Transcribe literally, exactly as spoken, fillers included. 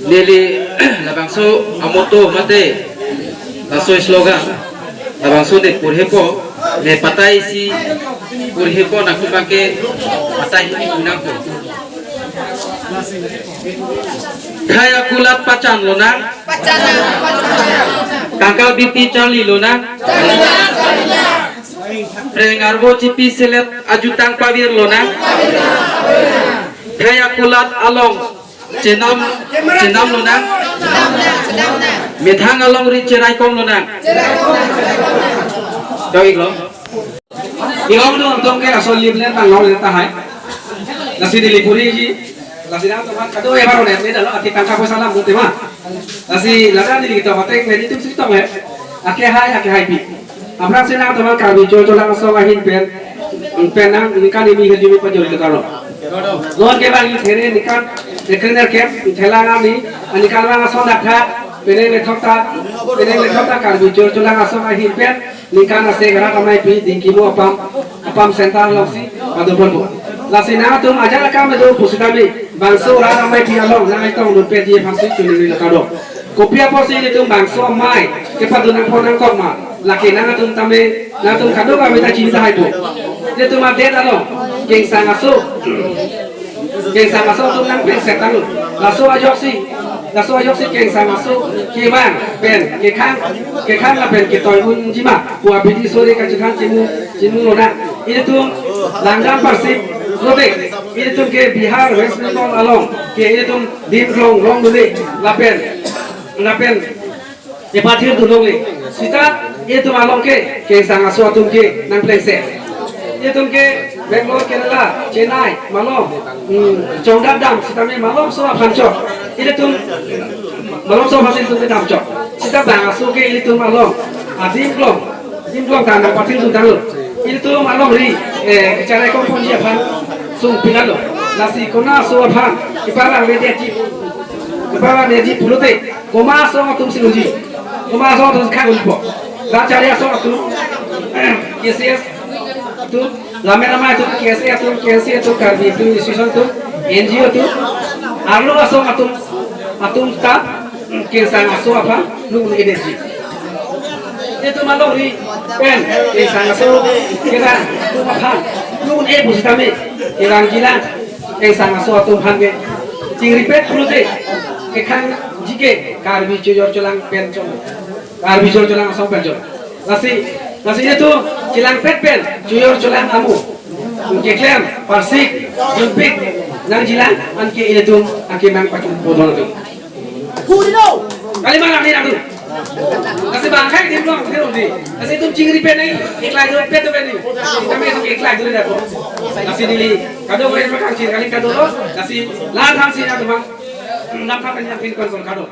Neli labangso amoto mate laso slogan labangso ne purhepo, ne patai si purhepo, nangtum abangke patai hini punangpo. Khei akulat pachan lonang. Pachan, pachan. Tangka bipi charli lonang. Charli, charli. Preng arvo chipi selet ajutang pavir lonang. Khei akulat along chenam, chenam lonang. Methang alongri cheraikom lonang. Kau iklo. Ilong do tong ke asol lip le tang lo le tahai. Lasi neli puriji. Lasi nangtum aphan kado-an baru net ne dalo, ati tangka poisa lam do tema. Lasi ladak neli kita patek ne itum si tong he. Ake hai, ake haipi. Aphrangsi nangtum aphan Karbi Cholang Asong ahin pen, pen nang ningkan hini hirjume pajor ke talo. Non ke bang ini there ningkan, ekren erkem, thela nang ni, ningkan bang ason dakha, penang le thokta, penang le thokta Karbi Cholang Asong ahin pen, ningkan ase rat ameipi dingkimo apam, apam center alongsi padobonpo. Lasi nangtum ajat akam do pusitame bangso rat ameipi along nangtum nunpetji aphansi chuningri lo kado. Kopi apotsi itum bangso amei kepadun nangpo nangkok ma, lake nangtum tame, nangtum kado kami ta chini tahaipo. Itum adet along kengsang aso, kengsang aso atum nangplengset tanglo. Laso ajoksi, laso ajoksi kengsang aso kevang pen kekhang, kekhang lapen ketoi unji ma pu abidi sore kachethan chimu, chimu lonang. Itum langdam parsip lote, itum ke Bihar, West Bengal along ke itum dim klong long dule lapen, lapen epathir dun longle. Sita itum along ke kengsang aso atum ke nangplengset. Itum ke Bangalore, Kerala, Chennai, malom, hmm, chongdap dam sitame malomso aphan chot. Itum malomso aphan itum ke dam chot. Sita bang aso ke itum along adim klong, adim klong ta nangpathir dun tanglo. Itum alongri, eh, kecharaikom ponji aphan sungpinlo. Lasi konat aso aphan keparang le detji, keparang detji pulote, komat asong atum si unji, komat asong atum khang unpo. Rat chari asong atum, K C S atum, Lammet Amei atum, K S A atum, K N C atum, Karbi Film Institution atum, N G O atum, arlo asong atum, atum ta kengsang aso aphan nung un-e detji. Itum alongri pen kengsang aso kedam atum aphan nung un-e pusitame kevangjilang, kengsang aso atum aphan ke chingripet pulote kekhangji ke Karbi Cholang pen chot, Karbi Cholang Asong pen chot. Lasi, lasi itum chelangpet pen Cholang amo keklem, parsik, dunpik nangjilang anke itum akemang pachun bodol ke. Hurino. Kali malang ni nangtum. Lasi bang akhai dim long, dim long di. Lasi itum chingripet nang, eklai dopet dopet ni. Kami itum eklai dopet dopet. Lasi neli kado kali makan chin kali kado lo. Lasi la thansi nangtum bang. Nangtum kan yang pin konsol kado.